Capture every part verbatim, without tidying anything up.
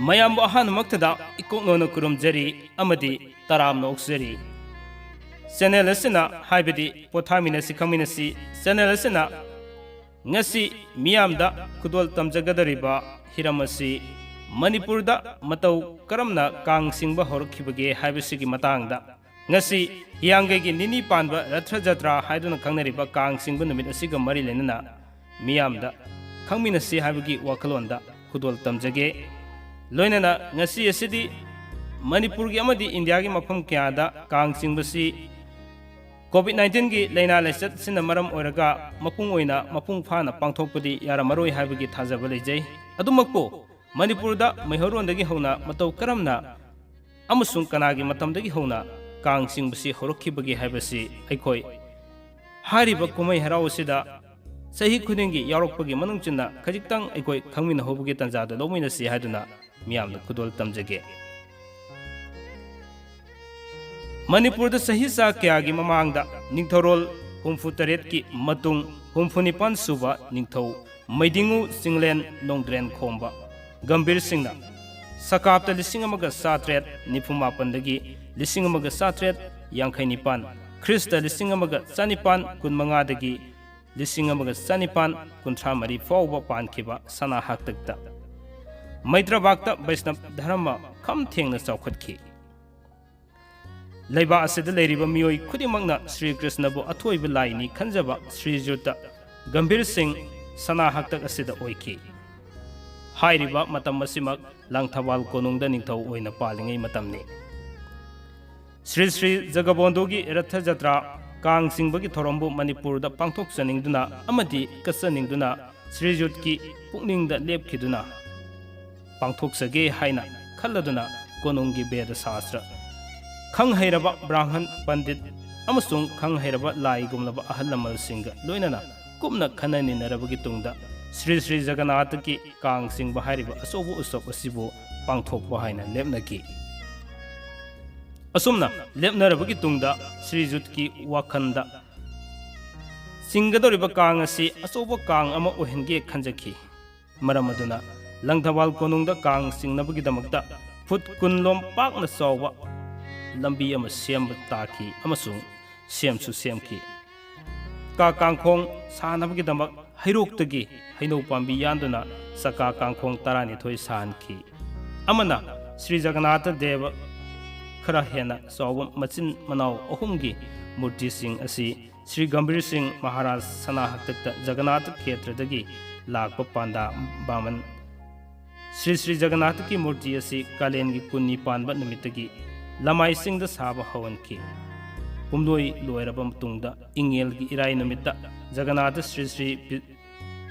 ꯃꯌꯥꯝꯕꯨ ꯑꯍꯥꯟꯕꯃꯛꯇꯗ ꯏꯀꯣꯛꯅꯣꯅ ꯈꯨꯔꯨꯝꯖꯔꯤ ꯑꯃꯗꯤ ꯇꯔꯥꯝꯅ ꯑꯣꯛꯆꯔꯤ꯫ ꯆꯦꯅꯦꯜ ꯑꯁꯤꯅ, ꯍꯥꯏꯕꯗꯤ ꯄꯣꯊꯥꯃꯤꯟꯅꯁꯤ ꯈꯪꯃꯤꯟꯅꯁꯤ ꯆꯦꯅꯦꯜ ꯑꯁꯤꯅ ꯉꯁꯤ ꯃꯤꯌꯥꯝꯗ ꯈꯨꯗꯣꯜ ꯇꯝꯖꯒꯗꯧꯔꯤꯕ ꯍꯤꯔꯝ ꯑꯁꯤ ꯃꯅꯤꯄꯨꯔꯗ ꯃꯇꯧ ꯀꯔꯝꯅ ꯀꯥꯡ ꯆꯤꯡꯕ ꯍꯧꯔꯛꯈꯤꯕꯒꯦ ꯍꯥꯏꯕꯁꯤꯒꯤ ꯃꯇꯥꯡꯗ꯫ ꯉꯁꯤ ꯍꯤꯌꯥꯡꯒꯩꯒꯤ ꯅꯤꯅꯤ ꯄꯥꯟꯕ ꯔꯊ ꯖꯇ꯭ꯔꯥ ꯍꯥꯏꯗꯨꯅ ꯈꯪꯅꯔꯤꯕ ꯀꯥꯡ ꯆꯤꯡꯕ ꯅꯨꯃꯤꯠ ꯑꯁꯤꯒ ꯃꯔꯤ ꯂꯩꯅꯅ ꯃꯤꯌꯥꯝꯗ ꯈꯪꯃꯤꯟꯅꯁꯤ ꯍꯥꯏꯕꯒꯤ ꯋꯥꯈꯜꯂꯣꯟꯗ ꯈꯨꯗꯣꯜ ꯇꯝꯖꯒꯦ꯫ ꯂꯣꯏꯅꯅ ꯉꯁꯤ ꯑꯁꯤꯗꯤ ꯃꯅꯤꯄꯨꯔꯒꯤ ꯑꯃꯗꯤ ꯏꯟꯗꯤꯌꯥꯒꯤ ꯃꯐꯝ ꯀꯌꯥꯗ ꯀꯥꯡ ꯆꯤꯡꯕꯁꯤ ꯀꯣꯚꯤꯗ ꯅꯥꯏꯟꯇꯤꯟꯒꯤ ꯂꯥꯏꯅꯥ ꯂꯥꯏꯆꯠꯁꯤꯅ ꯃꯔꯝ ꯑꯣꯏꯔꯒ ꯃꯄꯨꯡ ꯑꯣꯏꯅ ꯃꯄꯨꯡ ꯐꯥꯅ ꯄꯥꯡꯊꯣꯛꯄꯗꯤ ꯌꯥꯔꯝꯃꯔꯣꯏ ꯍꯥꯏꯕꯒꯤ ꯊꯥꯖꯕ ꯂꯩꯖꯩ꯫ ꯑꯗꯨꯃꯛꯄꯨ ꯃꯅꯤꯄꯨꯔꯗ ꯃꯩꯍꯧꯔꯣꯟꯗꯒꯤ ꯍꯧꯅ ꯃꯇꯧ ꯀꯔꯝꯅ ꯑꯃꯁꯨꯡ ꯀꯅꯥꯒꯤ ꯃꯇꯝꯗꯒꯤ ꯍꯧꯅ ꯀꯥꯡ ꯆꯤꯡꯕꯁꯤ ꯍꯧꯔꯛꯈꯤꯕꯒꯦ ꯍꯥꯏꯕꯁꯤ ꯑꯩꯈꯣꯏ ꯍꯥꯏꯔꯤꯕ ꯀꯨꯝꯍꯩ ꯍꯔꯥꯎ ꯑꯁꯤꯗ ꯆꯍꯤ ꯈꯨꯗꯤꯡꯒꯤ ꯌꯥꯎꯔꯛꯄꯒꯤ ꯃꯅꯨꯡ ꯆꯟꯅ ꯈꯖꯤꯛꯇꯪ ꯑꯩꯈꯣꯏ ꯈꯪꯃꯤꯟꯅꯍꯧꯕꯒꯤ ꯇꯥꯟꯖꯥꯗ ꯂꯧꯃꯤꯟꯅꯁꯤ ꯍꯥꯏꯗꯨꯅ ꯃꯤꯌꯥꯝꯗ ꯈꯨꯗꯣꯜ ꯇꯝꯖꯒꯦ꯫ ꯃꯅꯤꯄꯨꯔꯗ ꯆꯍꯤ ꯆꯥ ꯀꯌꯥꯒꯤ ꯃꯃꯥꯡꯗ ꯅꯤꯡꯊꯧꯔꯣꯜ ꯍꯨꯝꯐꯨ ꯇꯔꯦꯠꯀꯤ ꯃꯇꯨꯡ ꯍꯨꯝꯐꯨ ꯅꯤꯄꯥꯟ ꯁꯨꯕ ꯅꯤꯡꯊꯧ ꯃꯩꯗꯤꯡꯉꯨ ꯆꯤꯡꯂꯦꯟ ꯅꯣꯡꯗ꯭ꯔꯦꯟ ꯈꯣꯝꯕ ꯒꯝꯚꯤꯔ ꯁꯤꯡꯅ ꯁꯀꯥꯞꯇ ꯂꯤꯁꯤꯡ ꯑꯃꯒ ꯆꯥꯇ꯭ꯔꯦꯠ ꯅꯤꯐꯨ ꯃꯥꯄꯟꯗꯒꯤ ꯂꯤꯁꯤꯡ ꯑꯃꯒ ꯆꯥꯇ꯭ꯔꯦꯠ ꯌꯥꯡꯈꯩ ꯅꯤꯄꯥꯟ, ꯈ꯭ꯔꯤꯁꯇ ꯂꯤꯁꯤꯡ ꯑꯃꯒ ꯆꯅꯤꯄꯥꯟ ꯀꯨꯟ ꯃꯉꯥꯗꯒꯤ ꯂꯤꯁꯤꯡ ꯑꯃꯒ ꯆꯅꯤꯄꯥꯟ ꯀꯨꯟꯊ꯭ꯔꯥ ꯃꯔꯤ ꯐꯥꯎꯕ ꯄꯥꯟꯈꯤꯕ ꯁꯅꯥ ꯍꯥꯛꯇꯛꯇ ꯃꯩꯇ꯭ꯔꯕꯥꯛꯇ ꯕꯩꯁꯅꯕ ꯙꯔꯃ ꯈꯝ ꯊꯦꯡꯅ ꯆꯥꯎꯈꯠꯈꯤ꯫ ꯂꯩꯕꯥꯛ ꯑꯁꯤꯗ ꯂꯩꯔꯤꯕ ꯃꯤꯑꯣꯏ ꯈꯨꯗꯤꯡꯃꯛꯅ ꯁ꯭ꯔꯤ ꯀ꯭ꯔꯤꯁꯅꯕꯨ ꯑꯊꯣꯏꯕ ꯂꯥꯏꯅꯤ ꯈꯟꯖꯕ ꯁ꯭ꯔꯤꯖꯨꯠꯇ ꯒꯝꯚꯤꯔ ꯁꯤꯡ ꯁꯅꯥ ꯍꯥꯛꯇꯛ ꯑꯁꯤꯗ ꯑꯣꯏꯈꯤ꯫ ꯍꯥꯏꯔꯤꯕ ꯃꯇꯝ ꯑꯁꯤꯃꯛ ꯂꯥꯡꯊꯕꯥꯜ ꯀꯣꯅꯨꯡꯗ ꯅꯤꯡꯊꯧ ꯑꯣꯏꯅ ꯄꯥꯜꯂꯤꯉꯩ ꯃꯇꯝꯅꯤ꯫ ꯁ꯭ꯔꯤ ꯁ꯭ꯔꯤ ꯖꯒꯕꯣꯟꯙꯨꯒꯤ ꯔꯊ ꯖꯇ꯭ꯔꯥ ꯀꯥꯡ ꯆꯤꯡꯕꯒꯤ ꯊꯧꯔꯝꯕꯨ ꯃꯅꯤꯄꯨꯔꯗ ꯄꯥꯡꯊꯣꯛꯆꯅꯤꯡꯗꯨꯅ ꯑꯃꯗꯤ ꯀꯠꯆꯅꯤꯡꯗꯨꯅ ꯁ꯭ꯔꯤꯖꯨꯠꯀꯤ ꯄꯨꯛꯅꯤꯡꯗ ꯂꯦꯞꯈꯤꯗꯨꯅ ꯄꯥꯡꯊꯣꯛꯆꯒꯦ ꯍꯥꯏꯅ ꯈꯜꯂꯗꯨꯅ ꯀꯣꯅꯨꯡꯒꯤ ꯕꯦꯗ ꯁꯥꯁꯇ꯭ꯔ, ꯈꯪ ꯍꯩꯔꯕ ꯕ꯭ꯔꯥꯍꯃꯟ ꯄꯟꯗꯤꯠ ꯑꯃꯁꯨꯡ ꯈꯪ ꯍꯩꯔꯕ ꯂꯥꯏꯒꯨꯝꯂꯕ ꯑꯍꯜ ꯂꯃꯟꯁꯤꯡꯒ ꯂꯣꯏꯅꯅ ꯀꯨꯞꯅ ꯈꯟꯅ ꯅꯩꯅꯔꯕꯒꯤ ꯇꯨꯡꯗ ꯁ꯭ꯔꯤ ꯁ꯭ꯔꯤ ꯖꯒꯟꯅꯥꯊꯀꯤ ꯀꯥꯡ ꯆꯤꯡꯕ ꯍꯥꯏꯔꯤꯕ ꯑꯆꯧꯕ ꯎꯠꯁꯕ ꯑꯁꯤꯕꯨ ꯄꯥꯡꯊꯣꯛꯄ ꯍꯥꯏꯅ ꯂꯦꯞꯅꯈꯤ꯫ ꯑꯁꯨꯝꯅ ꯂꯦꯞꯅꯔꯕꯒꯤ ꯇꯨꯡꯗ ꯁ꯭ꯔꯤꯖꯨꯠꯀꯤ ꯋꯥꯈꯜꯗ ꯆꯤꯡꯒꯗꯧꯔꯤꯕ ꯀꯥꯡ ꯑꯁꯤ ꯑꯆꯧꯕ ꯀꯥꯡ ꯑꯃ ꯑꯣꯏꯍꯟꯒꯦ ꯈꯟꯖꯈꯤ꯫ ꯃꯔꯝ ꯑꯗꯨꯅ ꯂꯪꯊꯕꯥꯜ ꯀꯣꯅꯨꯡꯗ ꯀꯥꯡ ꯆꯤꯡꯅꯕꯒꯤꯗꯃꯛꯇ ꯐꯨꯠ ꯀꯨꯟ ꯂꯣꯝ ꯄꯥꯛꯅ ꯆꯥꯎꯕ ꯂꯝꯕꯤ ꯑꯃ ꯁꯦꯝꯕ ꯇꯥꯈꯤ ꯑꯃꯁꯨꯡ ꯁꯦꯝꯁꯨ ꯁꯦꯝꯈꯤ꯫ ꯀꯥ ꯀꯥꯡꯈꯣꯡ ꯁꯥꯅꯕꯒꯤꯗꯃꯛ ꯍꯩꯔꯣꯛꯇꯒꯤ ꯍꯩꯅꯧ ꯄꯥꯝꯕꯤ ꯌꯥꯟꯗꯨꯅ ꯆꯀꯥ ꯀꯥꯡꯈꯣꯡ ꯇꯔꯥꯅꯤꯊꯣꯏ ꯁꯥꯍꯟꯈꯤ꯫ ꯑꯃꯅ ꯁ꯭ꯔꯤ ꯖꯒꯅꯥꯊ ꯗꯦꯕ ꯈꯔ ꯍꯦꯟꯅ ꯆꯥꯎꯕ ꯃꯆꯤꯟ ꯃꯅꯥꯎ ꯑꯍꯨꯝꯒꯤ ꯃꯨꯔꯇꯤꯁꯤꯡ ꯑꯁꯤ ꯁ꯭ꯔꯤ ꯒꯝꯚꯤꯔ ꯁꯤꯡ ꯃꯍꯥꯔꯥꯖ ꯁꯅꯥ ꯍꯥꯛꯇꯛꯇ ꯖꯒꯅꯥꯊ ꯈꯦꯇ꯭ꯔꯗꯒꯤ ꯂꯥꯛꯄ ꯄꯥꯟꯗꯥ ꯕꯥꯃꯟ ꯁ꯭ꯔꯤ ꯁ꯭ꯔꯤ ꯖꯒꯅꯥꯊꯀꯤ ꯃꯨꯔꯇꯤ ꯑꯁꯤ ꯀꯥꯂꯦꯟꯒꯤ ꯀꯨꯟꯅꯤ ꯄꯥꯟꯕ ꯅꯨꯃꯤꯠꯇꯒꯤ ꯂꯃꯥꯏ ꯆꯤꯡꯗ ꯁꯥꯕ ꯍꯧꯍꯟꯈꯤ꯫ ꯄꯨꯝꯂꯣꯏ ꯂꯣꯏꯔꯕ ꯃꯇꯨꯡꯗ ꯏꯪꯉꯦꯜꯒꯤ ꯏꯔꯥꯏ ꯅꯨꯃꯤꯠꯇ ꯖꯒꯅꯥꯊ ꯁ꯭ꯔꯤ ꯁ꯭ꯔꯤ ꯕꯤ-,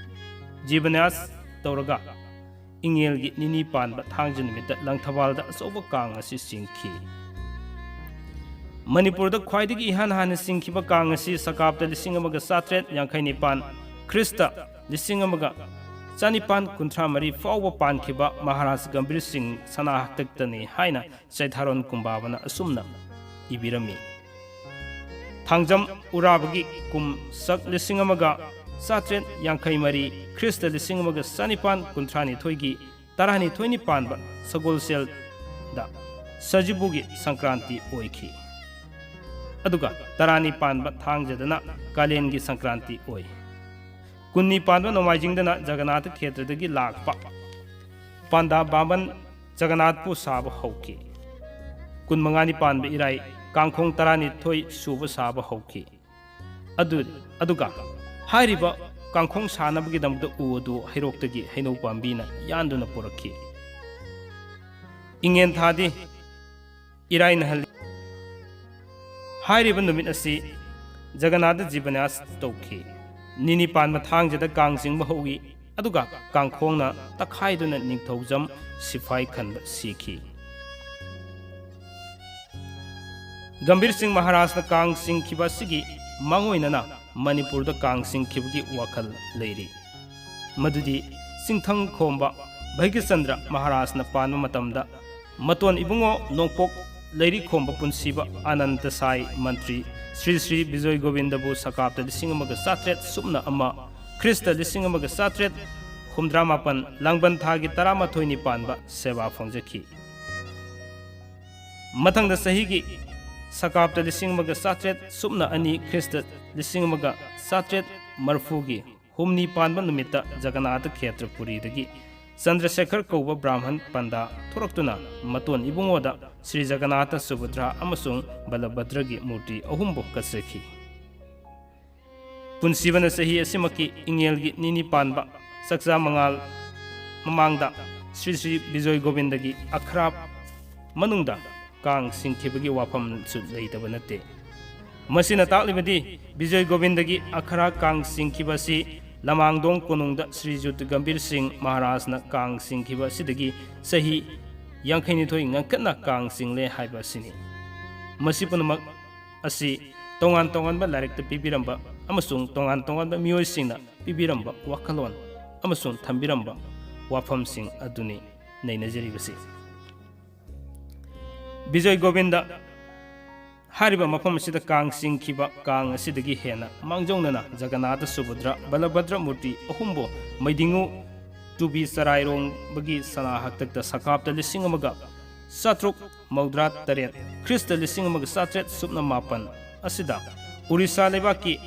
ꯖꯤꯕꯟꯌꯥꯁ ꯇꯧꯔꯒ ꯏꯪꯉꯦꯜꯒꯤ ꯅꯤꯅꯤ ꯄꯥꯟꯕ ꯊꯥꯡꯖ ꯅꯨꯃꯤꯠꯇ ꯂꯪꯊꯕꯥꯜꯗ ꯑꯆꯧꯕ ꯀꯥꯡ ꯑꯁꯤ ꯆꯤꯡꯈꯤ꯫ ꯃꯅꯤꯄꯨꯔꯗ ꯈ꯭ꯋꯥꯏꯗꯒꯤ ꯏꯍꯥꯟ ꯍꯥꯟꯅ ꯆꯤꯡꯈꯤꯕ ꯀꯥꯡ ꯑꯁꯤ ꯁꯀꯥꯞꯇ ꯂꯤꯁꯤꯡ ꯑꯃꯒ ꯆꯥꯇ꯭ꯔꯦꯠ ꯌꯥꯡꯈꯩ ꯅꯤꯄꯥꯟ, ꯈ꯭ꯔꯤꯁꯇ ꯂꯤꯁꯤꯡ ꯑꯃꯒ ꯆꯅꯤꯄꯥꯟ ꯀꯨꯟꯊ꯭ꯔꯥ ꯃꯔꯤ ꯐꯥꯎꯕ ꯄꯥꯟꯈꯤꯕ ꯃꯍꯥꯔꯥꯖ ꯒꯝꯚꯤꯔ ꯁꯤꯡ ꯁꯅꯥ ꯍꯥꯛꯇꯛꯇꯅꯤ ꯍꯥꯏꯅ ꯆꯩꯊꯥꯔꯣꯟ ꯀꯨꯝꯕꯥꯕꯅ ꯑꯁꯨꯝꯅ ꯏꯕꯤꯔꯝꯃꯤ꯫ ꯊꯥꯡꯖꯝ ꯎꯔꯥꯕꯒꯤ ꯀꯨꯝ ꯁꯛ ꯂꯤꯁꯤꯡ ꯑꯃꯒ ꯆꯥꯇ꯭ꯔꯦꯠ ꯌꯥꯡꯈꯩ ꯃꯔꯤ, ꯈ꯭ꯔꯤꯁꯇ ꯂꯤꯁꯤꯡ ꯑꯃꯒ ꯆꯅꯤꯄꯥꯟ ꯀꯨꯟꯊ꯭ꯔꯥ ꯅꯤꯊꯣꯏꯒꯤ ꯇꯔꯥꯅꯤꯊꯣꯏꯅꯤ ꯄꯥꯟꯕ ꯁꯒꯣꯜꯁꯦꯜꯗ ꯁꯖꯤꯕꯨꯒꯤ ꯁꯪꯀ꯭ꯔꯥꯟꯇꯤ ꯑꯣꯏꯈꯤ꯫ ꯑꯗꯨꯒ ꯇꯔꯥꯅꯤ ꯄꯥꯟꯕ ꯊꯥꯡꯖꯗꯅ ꯀꯥꯂꯦꯟꯒꯤ ꯁꯪꯀ꯭ꯔꯥꯟꯇꯤ ꯑꯣꯏ꯫ ꯀꯨꯟꯅꯤ ꯄꯥꯟꯕ ꯅꯣꯡꯃꯥꯏꯖꯤꯡꯗꯅ ꯖꯒꯅꯥꯊ ꯈꯦꯇ꯭ꯔꯗꯒꯤ ꯂꯥꯛꯄ ꯄꯥꯟꯗꯥ ꯕꯥꯃꯟ ꯖꯒꯅꯥꯊꯄꯨ ꯁꯥꯕ ꯍꯧꯈꯤ꯫ ꯀꯨꯟꯃꯉꯥꯅꯤ ꯄꯥꯟꯕ ꯏꯔꯥꯏ ꯀꯥꯡꯈꯣꯡ ꯇꯔꯥꯅꯤꯊꯣꯏ ꯁꯨꯕ ꯁꯥꯕ ꯍꯧꯈꯤ꯫ ꯑꯗꯨ, ꯑꯗꯨꯒ ꯍꯥꯏꯔꯤꯕ ꯀꯥꯡꯈꯣꯡ ꯁꯥꯅꯕꯒꯤꯗꯃꯛꯇ ꯎ ꯑꯗꯨ ꯍꯩꯔꯣꯛꯇꯒꯤ ꯍꯩꯅꯧ ꯄꯥꯝꯕꯤꯅ ꯌꯥꯟꯗꯨꯅ ꯄꯨꯔꯛꯈꯤ꯫ ꯏꯉꯦꯟ ꯊꯥꯗꯤ ꯏꯔꯥꯏ ꯅꯍꯜꯂꯤ꯫ ꯍꯥꯏꯔꯤꯕ ꯅꯨꯃꯤꯠ ꯑꯁꯤ ꯖꯒꯅꯥꯊ ꯖꯤꯕꯟꯌꯥꯁ ꯇꯧꯈꯤ꯫ ꯅꯤꯅꯤ ꯄꯥꯟꯕ ꯊꯥꯡꯖꯗ ꯀꯥꯡ ꯆꯤꯡꯕ ꯍꯧꯏ, ꯑꯗꯨꯒ ꯀꯥꯡꯈꯣꯡꯅ ꯇꯛꯈꯥꯏꯗꯨꯅ ꯅꯤꯡꯊꯧꯖꯝ ꯁꯤꯐꯥꯏ ꯈꯟꯕ ꯁꯤꯈꯤ꯫ ꯒꯝꯚꯤꯔ ꯁꯤꯡ ꯃꯍꯥꯔꯥꯖꯅ ꯀꯥꯡ ꯆꯤꯡꯈꯤꯕ ꯑꯁꯤꯒꯤ ꯃꯥꯡꯑꯣꯏꯅꯅ ꯃꯅꯤꯄꯨꯔꯗ ꯀꯥꯡ ꯆꯤꯡꯈꯤꯕꯒꯤ ꯋꯥꯈꯜ ꯂꯩꯔꯤ꯫ ꯃꯗꯨꯗꯤ ꯆꯤꯡꯊꯪ ꯈꯣꯝꯕ ꯚꯩꯒ꯭ꯌꯆꯟꯗ꯭ꯔ ꯃꯍꯥꯔꯥꯖꯅ ꯄꯥꯟꯕ ꯃꯇꯝꯗ ꯃꯇꯣꯟ ꯏꯕꯨꯡꯉꯣ ꯅꯣꯡꯄꯣꯛ ꯂꯩꯔꯤꯈꯣꯝꯕ ꯄꯨꯟꯁꯤꯕ ꯑꯅꯟꯇ ꯁꯥꯏ ꯃꯟꯇ꯭ꯔꯤ ꯁ꯭ꯔꯤ ꯁ꯭ꯔꯤ ꯕꯤꯖꯣꯏ ꯒꯣꯕꯤꯟꯗꯕꯨ ꯁꯀꯥꯞꯇ ꯂꯤꯁꯤꯡ ꯑꯃꯒ ꯆꯥꯇ꯭ꯔꯦꯠ ꯁꯨꯞꯅ ꯑꯃ, ꯈ꯭ꯔꯤꯁꯇ ꯂꯤꯁꯤꯡ ꯑꯃꯒ ꯆꯥꯇ꯭ꯔꯦꯠ ꯍꯨꯝꯗ꯭ꯔꯥ ꯃꯥꯄꯟ, ꯂꯥꯡꯕꯟ ꯊꯥꯒꯤ ꯇꯔꯥꯃꯥꯊꯣꯏꯅꯤ ꯄꯥꯟꯕ ꯁꯦꯕꯥ ꯐꯪꯖꯈꯤ꯫ ꯃꯊꯪꯗ ꯆꯍꯤꯒꯤ ꯁꯀꯥꯞꯇ ꯂꯤꯁꯤꯡ ꯑꯃꯒ ꯆꯥꯇ꯭ꯔꯦꯠ ꯁꯨꯞꯅ ꯑꯅꯤ, ꯈ꯭ꯔꯤꯁꯇ ꯂꯤꯁꯤꯡ ꯑꯃꯒ ꯆꯥꯇ꯭ꯔꯦꯠ ꯃꯔꯤꯐꯨꯒꯤ ꯍꯨꯝꯅꯤ ꯄꯥꯟꯕ ꯅꯨꯃꯤꯠꯇ ꯖꯒꯟꯅꯥꯊ ꯈꯦꯇ꯭ꯔ ꯄꯨꯔꯤꯗꯒꯤ ꯆꯟꯗ꯭ꯔꯁꯦꯈꯔ ꯀꯧꯕ ꯕ꯭ꯔꯥꯍꯃꯟ ꯄꯟꯗꯥ ꯊꯣꯔꯛꯇꯨꯅ ꯃꯇꯣꯟ ꯏꯕꯨꯡꯉꯣꯗ ꯁ꯭ꯔꯤ ꯖꯒꯟꯅꯥꯊ, ꯁꯨꯚꯗ꯭ꯔꯥ ꯑꯃꯁꯨꯡ ꯕꯂꯚꯗ꯭ꯔꯒꯤ ꯃꯨꯔꯇꯤ ꯑꯍꯨꯝꯕꯨ ꯀꯠꯆꯈꯤ꯫ ꯄꯨꯟꯁꯤꯕꯅ ꯆꯍꯤ ꯑꯁꯤꯃꯛꯀꯤ ꯏꯉꯦꯜꯒꯤ ꯅꯤꯅꯤ ꯄꯥꯟꯕ ꯆꯥꯛꯆꯥ ꯃꯉꯥꯜ ꯃꯃꯥꯡꯗ ꯁ꯭ꯔꯤ ꯁ꯭ꯔꯤ ꯕꯤꯖꯣꯏ ꯒꯣꯕꯤꯟꯗꯒꯤ ꯑꯈ꯭ꯔꯥ ꯃꯅꯨꯡꯗ ꯀꯥꯡ ꯆꯤꯡꯈꯤꯕꯒꯤ ꯋꯥꯐꯝꯁꯨ ꯂꯩꯇꯕ ꯅꯠꯇꯦ꯫ ꯃꯁꯤꯅ ꯇꯥꯛꯂꯤꯕꯗꯤ ꯕꯤꯖꯣꯏ ꯒꯣꯕꯤꯟꯗꯒꯤ ꯑꯈ꯭ꯔꯥ ꯀꯥꯡ ꯆꯤꯡꯈꯤꯕ ꯑꯁꯤ ꯂꯃꯥꯡꯗꯣꯡ ꯀꯣꯅꯨꯡꯗ ꯁ꯭ꯔꯤ ꯖꯨꯠ ꯒꯝꯚꯤꯔ ꯁꯤꯡ ꯃꯍꯥꯔꯥꯖꯅ ꯀꯥꯡ ꯆꯤꯡꯈꯤꯕ ꯑꯁꯤꯗꯒꯤ ꯆꯍꯤ ꯌꯥꯡꯈꯩꯅꯤꯊꯣꯏ ꯉꯟꯈꯠꯅ ꯀꯥꯡ ꯆꯤꯡꯂꯦ ꯍꯥꯏꯕ ꯑꯁꯤꯅꯤ꯫ ꯃꯁꯤ ꯄꯨꯝꯅꯃꯛ ꯑꯁꯤ ꯇꯣꯉꯥꯟ ꯇꯣꯉꯥꯟꯕ ꯂꯥꯏꯔꯤꯛꯇ ꯄꯤꯕꯤꯔꯝꯕ ꯑꯃꯁꯨꯡ ꯇꯣꯉꯥꯟ ꯇꯣꯉꯥꯟꯕ ꯃꯤꯑꯣꯏꯁꯤꯡꯅ ꯄꯤꯕꯤꯔꯝꯕ ꯋꯥꯈꯜꯂꯣꯟ ꯑꯃꯁꯨꯡ ꯊꯝꯕꯤꯔꯝꯕ ꯋꯥꯐꯝꯁꯤꯡ ꯑꯗꯨꯅꯤ ꯅꯩꯅꯖꯔꯤꯕꯁꯤ꯫ ꯕꯤꯖꯣꯏ ꯒꯣꯕꯤꯟꯗ ꯍꯥꯏꯔꯤꯕ ꯃꯐꯝ ꯑꯁꯤꯗ ꯀꯥꯡ ꯆꯤꯡꯈꯤꯕ ꯀꯥꯡ ꯑꯁꯤꯗꯒꯤ ꯍꯦꯟꯅ ꯃꯥꯡꯖꯧꯅꯅ ꯖꯒꯟꯅꯥꯊ, ꯁꯨꯚꯗ꯭ꯔꯥ, ꯕꯂꯚꯗ꯭ꯔ ꯃꯨꯔꯇꯤ ꯑꯍꯨꯝꯕꯨ ꯃꯩꯗꯤꯡꯉꯨ ꯇꯨꯕꯤ ꯆꯔꯥꯏꯔꯣꯡꯕꯒꯤ ꯁꯅꯥ ꯍꯥꯛꯇꯛꯇ ꯁꯀꯥꯞꯇ ꯂꯤꯁꯤꯡ ꯑꯃꯒ ꯆꯥꯇ꯭ꯔꯨꯛ ꯃꯧꯗ꯭ꯔꯥ ꯇꯔꯦꯠ, ꯈ꯭ꯔꯤꯁꯇ ꯂꯤꯁꯤꯡ ꯑꯃꯒ ꯆꯥꯇ꯭ꯔꯦꯠ ꯁꯨꯞꯅ ꯃꯥꯄꯟ ꯑꯁꯤꯗ ꯎꯔꯤꯁꯥ ꯂꯩꯕꯥꯛꯀꯤ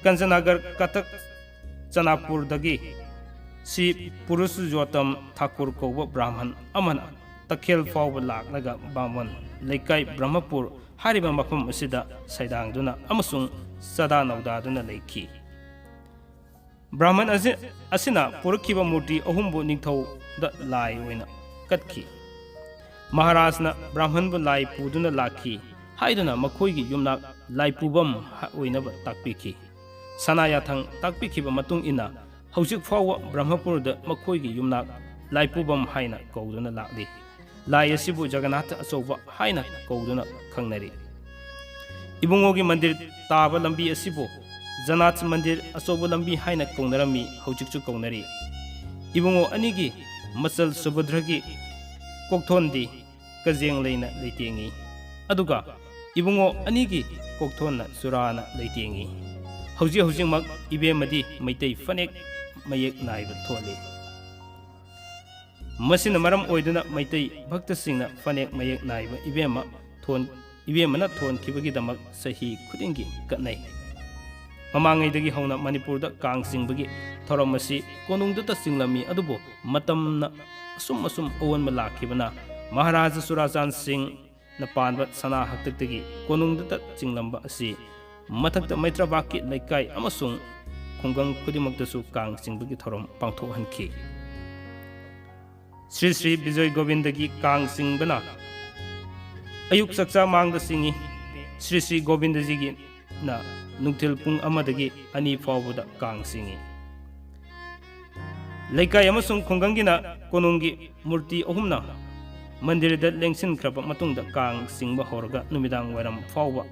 ꯀꯟꯖꯅꯒꯔ, ꯀꯇꯛ, ꯆꯅꯥꯄꯨꯔꯗꯒꯤ ꯁ꯭ꯔꯤ ꯄꯨꯔꯨꯁꯣꯠꯇꯝ ꯊꯥꯀꯨꯔ ꯀꯧꯕ ꯕ꯭ꯔꯥꯍꯃꯟ ꯑꯃꯅ ꯇꯈꯦꯜ ꯐꯥꯎꯕ ꯂꯥꯛꯂꯒ ꯕꯥꯃꯣꯟ ꯂꯩꯀꯥꯏ ꯕ꯭ꯔꯍꯃꯄꯨꯔ ꯍꯥꯏꯔꯤꯕ ꯃꯐꯝ ꯑꯁꯤꯗ ꯁꯩꯗꯥꯡꯗꯨꯅ ꯑꯃꯁꯨꯡ ꯆꯥꯗꯥ ꯅꯧꯗꯥꯗꯨꯅ ꯂꯩꯈꯤ꯫ ꯕ꯭ꯔꯥꯍꯃꯟ ꯑꯁꯤ, ꯑꯁꯤꯅ ꯄꯨꯔꯛꯈꯤꯕ ꯃꯨꯔꯇꯤ ꯑꯍꯨꯝꯕꯨ ꯅꯤꯡꯊꯧꯗ ꯂꯥꯏ ꯑꯣꯏꯅ ꯀꯠꯈꯤ꯫ ꯃꯍꯥꯔꯥꯖꯅ ꯕ꯭ꯔꯥꯍꯃꯟꯕꯨ ꯂꯥꯏ ꯄꯨꯗꯨꯅ ꯂꯥꯛꯈꯤ ꯍꯥꯏꯗꯨꯅ ꯃꯈꯣꯏꯒꯤ ꯌꯨꯝꯅꯥꯛ ꯂꯥꯏꯄꯨꯕꯝ ꯑꯣꯏꯅꯕ ꯇꯥꯛꯄꯤꯈꯤ꯫ ꯁꯅꯥ ꯌꯥꯊꯪ ꯇꯥꯛꯄꯤꯈꯤꯕ ꯃꯇꯨꯡ ꯏꯟꯅ ꯍꯧꯖꯤꯛ ꯐꯥꯎꯕ ꯕ꯭ꯔꯍꯃꯄꯨꯔꯗ ꯃꯈꯣꯏꯒꯤ ꯌꯨꯝꯅꯥꯛ ꯂꯥꯏꯄꯨꯕꯝ ꯍꯥꯏꯅ ꯀꯧꯗꯨꯅ ꯂꯥꯛꯂꯤ꯫ ꯂꯥꯏ ꯑꯁꯤꯕꯨ ꯖꯒꯟꯅꯥꯊ ꯑꯆꯧꯕ ꯍꯥꯏꯅ ꯀꯧꯗꯨꯅ ꯈꯪꯅꯔꯤ꯫ ꯏꯕꯨꯡꯉꯣꯒꯤ ꯃꯟꯗꯤꯔ ꯇꯥꯕ ꯂꯝꯕꯤ ꯑꯁꯤꯕꯨ ꯖꯒꯟꯅꯥꯊ ꯃꯟꯗꯤꯔ ꯑꯆꯧꯕ ꯂꯝꯕꯤ ꯍꯥꯏꯅ ꯀꯧꯅꯔꯝꯃꯤ, ꯍꯧꯖꯤꯛꯁꯨ ꯀꯧꯅꯔꯤ꯫ ꯏꯕꯨꯡꯉꯣ ꯑꯅꯤꯒꯤ ꯃꯆꯜ ꯁꯨꯚꯗ꯭ꯔꯒꯤ ꯀꯣꯛꯊꯣꯟꯗꯤ ꯀꯖꯦꯡ ꯂꯩꯅ ꯂꯩꯇꯦꯡꯉꯤ, ꯑꯗꯨꯒ ꯏꯕꯨꯡꯉꯣ ꯑꯅꯤꯒꯤ ꯀꯣꯛꯊꯣꯟꯅ ꯆꯨꯔꯥꯅ ꯂꯩꯇꯦꯡꯉꯤ꯫ ꯍꯧꯖꯤꯛ ꯍꯧꯖꯤꯛꯃꯛ ꯏꯕꯦꯝꯃꯗꯤ ꯃꯩꯇꯩ ꯐꯅꯦꯛ ꯃꯌꯦꯛ ꯅꯥꯏꯕ ꯊꯣꯜꯂꯤ꯫ ꯃꯁꯤꯅ ꯃꯔꯝ ꯑꯣꯏꯗꯨꯅ ꯃꯩꯇꯩ ꯚꯛꯇꯁꯤꯡꯅ ꯐꯅꯦꯛ ꯃꯌꯦꯛ ꯅꯥꯏꯕ ꯏꯕꯦꯝꯃ ꯊꯣꯟ-, ꯏꯕꯦꯝꯃꯅ ꯊꯣꯟꯈꯤꯕꯒꯤꯗꯃꯛ ꯆꯍꯤ ꯈꯨꯗꯤꯡꯒꯤ ꯀꯠꯅꯩ꯫ ꯃꯃꯥꯡꯉꯩꯗꯒꯤ ꯍꯧꯅ ꯃꯅꯤꯄꯨꯔꯗ ꯀꯥꯡ ꯆꯤꯡꯕꯒꯤ ꯊꯧꯔꯝ ꯑꯁꯤ ꯀꯣꯅꯨꯡꯗꯇ ꯆꯤꯡꯂꯝꯃꯤ, ꯑꯗꯨꯕꯨ ꯃꯇꯝꯅ ꯑꯁꯨꯝ ꯑꯁꯨꯝ ꯑꯑꯣꯟꯕ ꯂꯥꯛꯈꯤꯕꯅ ꯃꯍꯥꯔꯥꯖꯥ ꯆꯨꯔꯥꯆꯥꯟ ꯁꯤꯡꯅ ꯄꯥꯟꯕ ꯁꯅꯥ ꯍꯥꯛꯇꯛꯇꯒꯤ ꯀꯣꯅꯨꯡꯗꯇ ꯆꯤꯡꯂꯝꯕ ꯑꯁꯤ ꯃꯊꯛꯇ ꯃꯩꯇ꯭ꯔꯕꯥꯛꯀꯤ ꯂꯩꯀꯥꯏ ꯑꯃꯁꯨꯡ ꯈꯨꯡꯒꯪ ꯈꯨꯗꯤꯡꯃꯛꯇꯁꯨ ꯀꯥꯡ ꯆꯤꯡꯕꯒꯤ ꯊꯧꯔꯝ ꯄꯥꯡꯊꯣꯛꯍꯟꯈꯤ꯫ ꯁ꯭ꯔꯤ ꯁ꯭ꯔꯤ ꯕꯤꯖꯣꯏ ꯒꯣꯕꯤꯟꯗꯒꯤ ꯀꯥꯡ ꯆꯤꯡꯕꯅ ꯑꯌꯨꯛ ꯆꯥꯛꯆꯥ ꯃꯥꯡꯗ ꯆꯤꯡꯏ꯫ ꯁ꯭ꯔꯤ ꯁ꯭ꯔꯤ ꯒꯣꯕꯤꯟꯗꯖꯤꯒꯤꯅ ꯅꯨꯡꯊꯤꯜ ꯄꯨꯡ ꯑꯃꯗꯒꯤ ꯑꯅꯤ ꯐꯥꯎꯕꯗ ꯀꯥꯡ ꯆꯤꯡꯏ꯫ ꯂꯩꯀꯥꯏ ꯑꯃꯁꯨꯡ ꯈꯨꯡꯒꯪꯒꯤꯅ ꯀꯣꯅꯨꯡꯒꯤ ꯃꯨꯔꯇꯤ ꯑꯍꯨꯝꯅ ꯃꯟꯗꯤꯔꯗ ꯂꯦꯡꯁꯤꯟꯈ꯭ꯔꯕ ꯃꯇꯨꯡꯗ ꯀꯥꯡ ꯆꯤꯡꯕ ꯍꯧꯔꯒ ꯅꯨꯃꯤꯗꯥꯡ ꯋꯥꯏꯔꯝ ꯐꯥꯎꯕ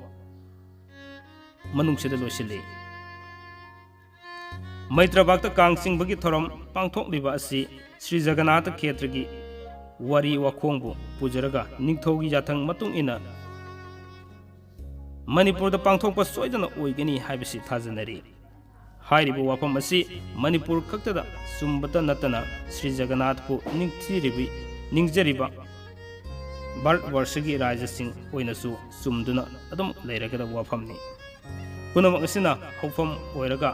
ꯃꯅꯨꯡꯁꯤꯗ ꯂꯣꯏꯁꯤꯜꯂꯤ꯫ ꯃꯩꯇ꯭ꯔꯕꯥꯛꯇ ꯀꯥꯡ ꯆꯤꯡꯕꯒꯤ ꯊꯧꯔꯝ ꯄꯥꯡꯊꯣꯛꯂꯤꯕ ꯑꯁꯤ ꯁ꯭ꯔꯤ ꯖꯒꯟꯅꯥꯊ ꯈꯦꯇ꯭ꯔꯒꯤ ꯋꯥꯔꯤ ꯋꯥꯈꯣꯡꯕꯨ ꯄꯨꯖꯔꯒ ꯅꯤꯡꯊꯧꯒꯤ ꯌꯥꯊꯪ ꯃꯇꯨꯡ ꯏꯟꯅ ꯃꯅꯤꯄꯨꯔꯗ ꯄꯥꯡꯊꯣꯛꯄ ꯁꯣꯏꯗꯅ ꯑꯣꯏꯒꯅꯤ ꯍꯥꯏꯕꯁꯤ ꯊꯥꯖꯅꯔꯤ꯫ ꯍꯥꯏꯔꯤꯕ ꯋꯥꯐꯝ ꯑꯁꯤ ꯃꯅꯤꯄꯨꯔ ꯈꯛꯇꯗ ꯆꯨꯝꯕꯇ ꯅꯠꯇꯅ ꯁ꯭ꯔꯤ ꯖꯒꯟꯅꯥꯊꯄꯨ ꯅꯤꯡꯊꯤꯔꯤꯕꯤ-, ꯅꯤꯡꯖꯔꯤꯕ ꯚꯥꯔꯠ ꯋꯔꯁꯒꯤ ꯔꯥꯖ꯭ꯌꯁꯤꯡ ꯑꯣꯏꯅꯁꯨ ꯆꯨꯝꯗꯨꯅ ꯑꯗꯨꯝ ꯂꯩꯔꯒꯗꯕ ꯋꯥꯐꯝꯅꯤ꯫ ꯄꯨꯝꯅꯃꯛ ꯑꯁꯤꯅ ꯍꯧꯐꯝ ꯑꯣꯏꯔꯒ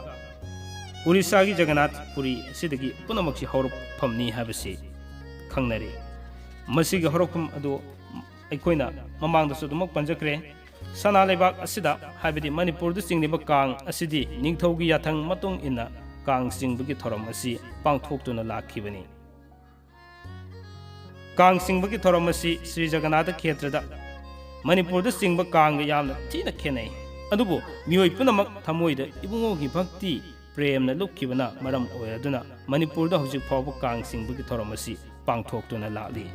ꯎꯔꯤꯁꯥꯒꯤ ꯖꯒꯟꯅꯥꯊ ꯄꯨꯔꯤ ꯑꯁꯤꯗꯒꯤ ꯄꯨꯝꯅꯃꯛꯁꯤ ꯍꯧꯔꯛꯐꯝꯅꯤ ꯍꯥꯏꯕꯁꯤ ꯈꯪꯅꯔꯤ꯫ ꯃꯁꯤꯒꯤ ꯍꯧꯔꯛꯐꯝ ꯑꯗꯨ ꯑꯩꯈꯣꯏꯅ ꯃꯃꯥꯡꯗꯁꯨ ꯑꯗꯨꯃꯛ ꯄꯟꯖꯈ꯭ꯔꯦ꯫ ꯁꯅꯥ ꯂꯩꯕꯥꯛ ꯑꯁꯤꯗ, ꯍꯥꯏꯕꯗꯤ ꯃꯅꯤꯄꯨꯔꯗ ꯆꯤꯡꯂꯤꯕ ꯀꯥꯡ ꯑꯁꯤꯗꯤ ꯅꯤꯡꯊꯧꯒꯤ ꯌꯥꯊꯪ ꯃꯇꯨꯡ ꯏꯟꯅ ꯀꯥꯡ ꯆꯤꯡꯕꯒꯤ ꯊꯧꯔꯝ ꯑꯁꯤ ꯄꯥꯡꯊꯣꯛꯇꯨꯅ ꯂꯥꯛꯈꯤꯕꯅꯤ꯫ ꯀꯥꯡ ꯆꯤꯡꯕꯒꯤ ꯊꯧꯔꯝ ꯑꯁꯤ ꯁ꯭ꯔꯤ ꯖꯒꯟꯅꯥꯊ ꯈꯦꯇ꯭ꯔꯗ ꯃꯅꯤꯄꯨꯔꯗ ꯆꯤꯡꯕ ꯀꯥꯡꯒ ꯌꯥꯝꯅ ꯊꯤꯅ ꯈꯦꯠꯅꯩ꯫ ꯑꯗꯨꯕꯨ ꯃꯤꯑꯣꯏ ꯄꯨꯝꯅꯃꯛ ꯊꯃꯣꯏꯗ ꯏꯕꯨꯡꯉꯣꯒꯤ ꯚꯛꯇꯤ ꯄ꯭ꯔꯦꯝꯅ ꯂꯨꯞꯈꯤꯕꯅ ꯃꯔꯝ ꯑꯣꯏꯔꯗꯨꯅ ꯃꯅꯤꯄꯨꯔꯗ ꯍꯧꯖꯤꯛ ꯐꯥꯎꯕ ꯀꯥꯡ ꯆꯤꯡꯕꯒꯤ ꯊꯧꯔꯝ ꯑꯁꯤ ꯄꯥꯡꯊꯣꯛꯇꯨꯅ ꯂꯥꯛꯂꯤ꯫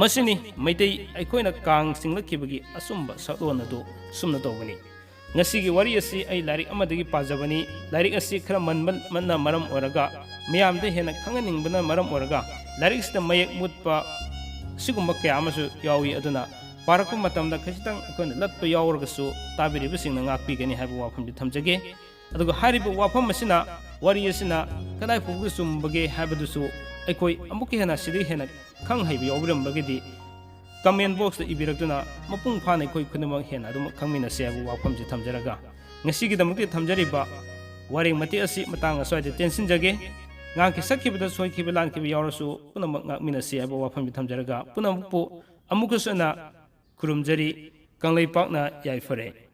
ꯃꯁꯤꯅꯤ ꯃꯩꯇꯩ ꯑꯩꯈꯣꯏꯅ ꯀꯥꯡ ꯆꯤꯡꯂꯛꯈꯤꯕꯒꯤ ꯑꯆꯨꯝꯕ ꯁꯛꯂꯣꯟ ꯑꯗꯨ ꯁꯨꯝꯅ ꯇꯧꯕꯅꯤ꯫ ꯉꯁꯤꯒꯤ ꯋꯥꯔꯤ ꯑꯁꯤ ꯑꯩ ꯂꯥꯏꯔꯤꯛ ꯑꯃꯗꯒꯤ ꯄꯥꯖꯕꯅꯤ꯫ ꯂꯥꯏꯔꯤꯛ ꯑꯁꯤ ꯈꯔ ꯃꯟꯕꯅ ꯃꯔꯝ ꯑꯣꯏꯔꯒ, ꯃꯌꯥꯝꯗ ꯍꯦꯟꯅ ꯈꯪꯍꯟꯅꯤꯡꯕꯅ ꯃꯔꯝ ꯑꯣꯏꯔꯒ, ꯂꯥꯏꯔꯤꯛꯁꯤꯗ ꯃꯌꯦꯛ ꯃꯨꯠꯄ ꯁꯤꯒꯨꯝꯕ ꯀꯌꯥ ꯑꯃꯁꯨ ꯌꯥꯎꯏ꯫ ꯑꯗꯨꯅ ꯄꯥꯔꯛꯄ ꯃꯇꯝꯗ ꯈꯖꯤꯛꯇꯪ ꯑꯩꯈꯣꯏꯅ ꯂꯠꯄ ꯌꯥꯎꯔꯒꯁꯨ ꯇꯥꯕꯤꯔꯤꯕꯁꯤꯡꯅ ꯉꯥꯛꯄꯤꯒꯅꯤ ꯍꯥꯏꯕ ꯋꯥꯐꯝꯗꯤ ꯊꯝꯖꯒꯦ꯫ ꯑꯗꯨꯒ ꯍꯥꯏꯔꯤꯕ ꯋꯥꯐꯝ ꯑꯁꯤꯅ ꯋꯥꯔꯤ ꯑꯁꯤꯅ ꯀꯗꯥꯏ ꯐꯥꯎꯕ ꯆꯨꯝꯕꯒꯦ ꯍꯥꯏꯕꯗꯨꯁꯨ ꯑꯩꯈꯣꯏ ꯑꯃꯨꯛꯀ ꯍꯦꯟꯅ ꯁꯤꯗꯒꯤ ꯍꯦꯟꯅ ꯈꯪ ꯍꯩꯕ ꯌꯥꯎꯕꯤꯔꯝꯕꯒꯤꯗꯤ comment box ꯇ ꯏꯕꯤꯔꯛꯇꯨꯅ ꯃꯄꯨꯡ ꯐꯥꯅ ꯑꯩꯈꯣꯏ ꯈꯨꯗꯤꯡꯃꯛ ꯍꯦꯟꯅ ꯑꯗꯨꯃꯛ ꯈꯪꯃꯤꯟꯅꯁꯤ ꯍꯥꯏꯕ ꯋꯥꯐꯝꯁꯤ ꯊꯝꯖꯔꯒ, ꯉꯁꯤꯒꯤꯗꯃꯛꯇꯤ ꯊꯝꯖꯔꯤꯕ ꯋꯥꯔꯦꯡ ꯃꯇꯦꯛ ꯑꯁꯤ ꯃꯇꯥꯡ ꯑꯁ꯭ꯋꯥꯏꯗ ꯇꯦꯟꯁꯤꯟꯖꯒꯦ꯫ ꯉꯥꯡꯈꯤ ꯁꯛꯈꯤꯕꯗ ꯁꯣꯏꯈꯤꯕ ꯂꯥꯟꯈꯤꯕ ꯌꯥꯎꯔꯁꯨ ꯄꯨꯝꯅꯃꯛ ꯉꯥꯛꯃꯤꯟꯅꯁꯤ ꯍꯥꯏꯕ ꯋꯥꯐꯝꯁꯤ ꯊꯝꯖꯔꯒ, ꯄꯨꯝꯅꯃꯛꯄꯨ ꯑꯃꯨꯛꯀꯁꯨ ꯍꯟꯅ ꯈꯨꯔꯨꯝꯖꯔꯤ꯫ ꯀꯪꯂꯩꯄꯥꯛꯅ ꯌꯥꯏꯐꯔꯦ꯫